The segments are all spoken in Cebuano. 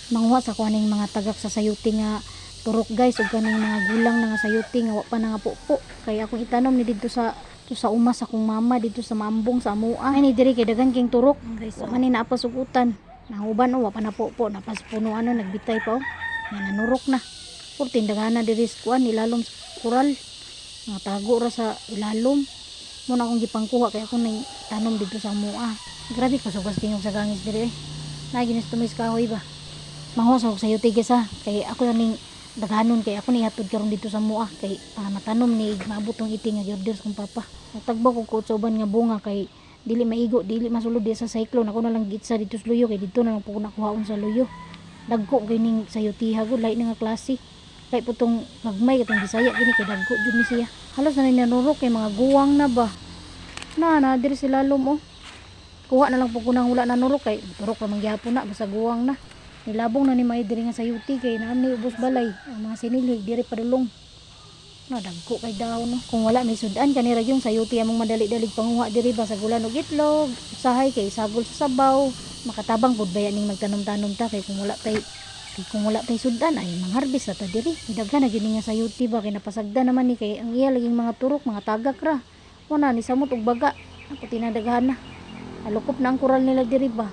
Manguha sa kuaning mga tagak sa sayuti nga turok, guys, ug kaning mga gulang na nga sayuti nga wa pa nangapupo kay akong itanom ni didto sa to sa uma sa akong mama didto sa Maambong sa amoa. Ay ni diri kay daghan king turok guys, wa man ni naapas sugutan. Nahuban o wa pa napupo, napas puno ano nagbitay pa oh. Nga nanurok na. Purting daghana diri sa kuan ilalom sa kural. Mga tago ra sa ilalom. Mo na akong gipangkuha kay ako nang tanom didto sa amoa. Grabe kasugas tingog sa gangis diri eh. Naginis tumis kahoy ba. Manguha sa sayuti, guys, ha. Kay ako ning daghanon kay ako ni hatod karon dito sa mua kay para matanom ni maabot tong iting nga gi-order sa kong papa. Nagtagbaw ko ko sa uban nga bunga kay dili maigo, dili masulod di sa cyclone. Ako na lang gitsa dito sa luyo kay dito na lang po ko nakuhaon sa luyo. Dagko kay ning sayutiha gud, lahi na nga klase. Kay po tong gagmay katong Bisaya kini kay dagko jud ni siya. Halos na ni nanurok kay mga guwang na ba. Na na diri sila lum oh. Kuha na lang po ko nang wala nanurok kay turok ra man gihapon na basta guwang na. Nilabong na ni may diri nga sayuti kay naan ni ubos balay ang mga sinilhig diri padulong. Na dagko kay daw no. Kung wala may sudan kanira yung sayuti among madali-dalig panguha diri ba sa gulan og itlog, usahay kay sagol sa sabaw. Makatabang pud baya ning magtanom-tanom ta kay kung wala tay sudan ay mangharbis na ta diri. Daghan na gyud ni nga sayuti ba kay napasagda naman ni kay ang iya laging mga turok, mga tagak ra. Wala ni samot og baga. Ako tinadaghan na. Alukop na ang kural nila diri ba.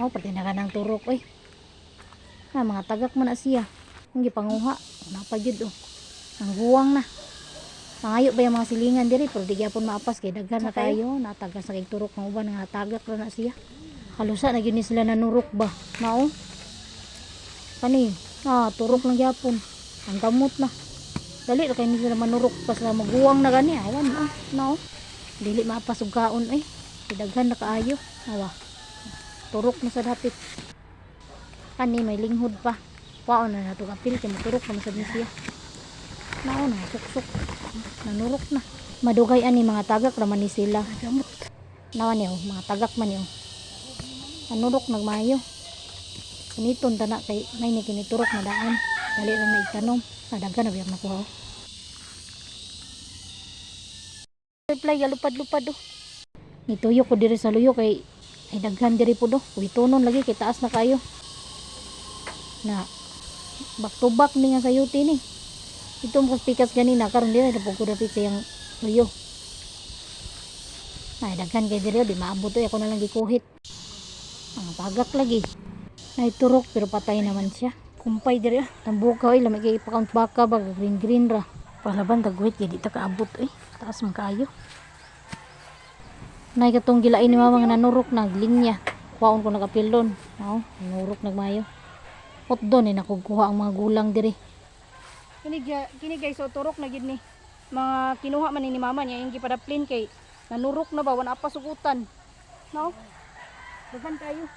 Oh, pati na ng turok oy. Na mga tagak man na siya. Ang gipanguha, na pa gyud oh. Ang guwang na. Pangayo ba yung mga silingan diri pero di gyapon maapas kay daghan na kayo, natagas na kay turok ng uban nga tagak ra na siya. Halusa na gyud ni sila nanurok ba. Mao. Kani, turok lang gyapon. Ang gamot na. Dali ra kay ni sila manurok pa sa maguwang na gani. Awan ah, no. Dili maapas og kaon ay. Kay daghan na kaayo. Awa. Turok na sa dapit. Kani may linghod pa. Kuhaon na nato apil kay moturok na masad ni siya. Nao na suksok. Nanurok na. Madugay ani mga tagak ra man ni sila. Gamot. Nawa niyo mga tagak man niyo. Nanurok nagmayo. Kiniton tana kay may ni kiniturok na daan. Dali ra na itanom. Nadaghan na biyag nakuha. Oh. Reply galupad-lupad oh. Nituyo ko diri sa luyo kay ay daghan diri pud oh. Kuhitonon lagi kay taas na kayo. Na back to back ni nga sayuti ni. Ito mo pikas ganina karon diri na pud ko dapit sa iyang luyo. Ay daghan kay diri oh, di maabot oy, ako na lang gikuhit. Ang tagak lagi. Ay turok pero patay naman siya. Kumpay diri ah. Tambuka oy, lami kay ipakaunt baka ba green green ra. Palaban tagwit kay di ta kaabot oy. Taas man kaayo. Nay katong gilain ni mama nga nanurok na linya. Kuhaon ko nagapil doon. Oo, nanurok nagmayo. Pot doon eh nakukuha ang mga gulang diri. Kini kini guys, so turok na gid ni. Mga kinuha man ni mama niya yung gipadaplin kay nanurok na ba wala pa sugutan. No? Daghan kayo.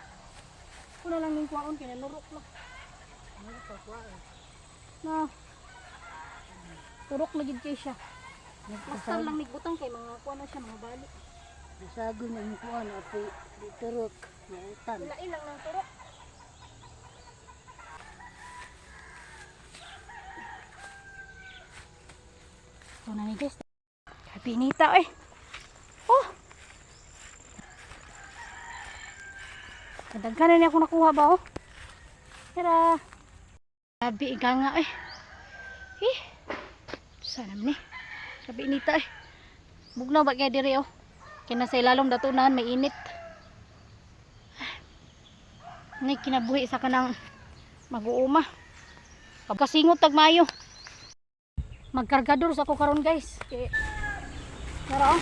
Kuna lang ning kuhaon kay nanurok na. Na. Turok na gid kay siya. Basta lang nigbutang kay mga kuha na siya mga bali. Sagol na yung kuan apo turok na utan. Lain lang ng turok. Ito na ni guys. Pinita eh. Oh. Kadaghan na niya ako nakuha ba oh. Tara. Grabe ika nga eh. Eh. Sana man eh. Grabe inita eh. Bugnaw ba kaya diri oh. Kaya nasa ilalom datunahan may init. Nay kinabuhi sa kanang mag-uuma. Pagkasingot tag maayo. Magkargador sa ako karon, guys. Kay Tara oh.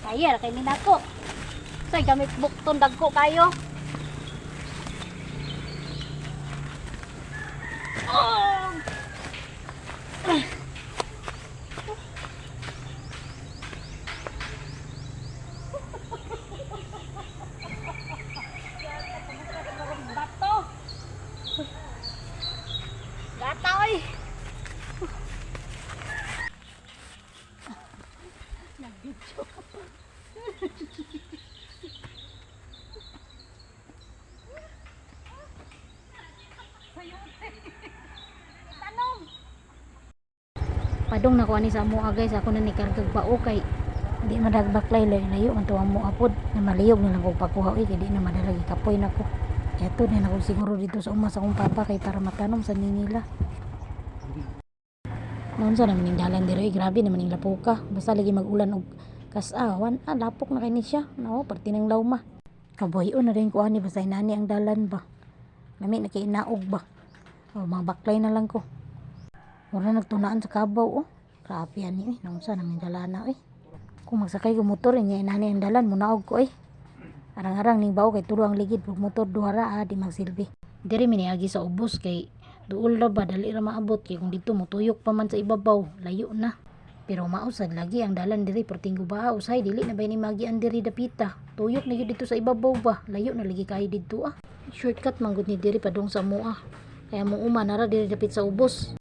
Kaya ra kay ni nako. Say gamit bukton dagko kayo. Oh! Bato. Gata oy. Nag-video. Tanong. Padong na ko ani sa amoa, guys, ako na ni kargag bao kay di madagbaklay layo layo man to ang mua pod na maliyog na lang kog pagkuha oy kay di na madala, gikapoy na ko. Eto din ako siguro dito sa uma sa akong papa kay para matanom sa nila. Noon sa naman yung dalan diri, grabe naman yung lapuka. Basta lagi mag-ulan og kasawan, ah, lapok na kay ni siya. Nao, parte ng lawma. Kabuhayon na rin ko ani basta inani ang dalan ba. Lami na kay inaog ba. O, mga baklay na lang ko. Mura nagtunaan sa kabaw, oh. Grabe ani eh, naunsa naman yung dalana eh. Kung magsakay ko motor, inya inani ang dalan, munaog ko eh. Arang-arang ning bao kay tulo ang ligid pag motor duha ra ah, di magsilbi. Diri mi niagi sa ubos kay duol ra ba, dali ra maabot kay kung dito motuyok pa man sa ibabaw, layo na. Pero mausad lagi ang dalan diri perting gubaha, usahay dili na bay ni magian diri dapita. Tuyok na gyud dito sa ibabaw ba, layo na lagi kaayo didto ah. Shortcut man gud ni diri padung sa mua. Kaya mo uma nara diri dapit sa ubos.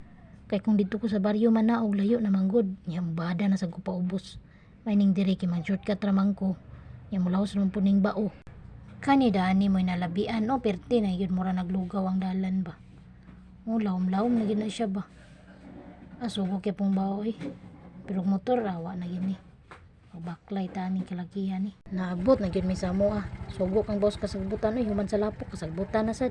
Kay kung didto ko sa baryo man na og layo na man gud, nya bada na sad ko paubos. May ning diri kay man shortcut ra man ko. Nya mulaos naman po ning bao. Kani dani mo'y nalabian o perti na yun mura naglugaw ang dalan ba. O lawom-lawom na gyud na siya ba. Asugo kay pong bao eh. Pero ang motor awa na gini. Pagbaklay tani kalakihan eh. Naabot na gyud may samo ah. Sugo kang boss kasagbutan oy, human sa lapok kasagbutan na sad.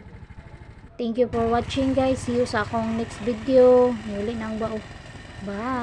Thank you for watching, guys. See you sa akong next video. Niuli na ang bao. Bye.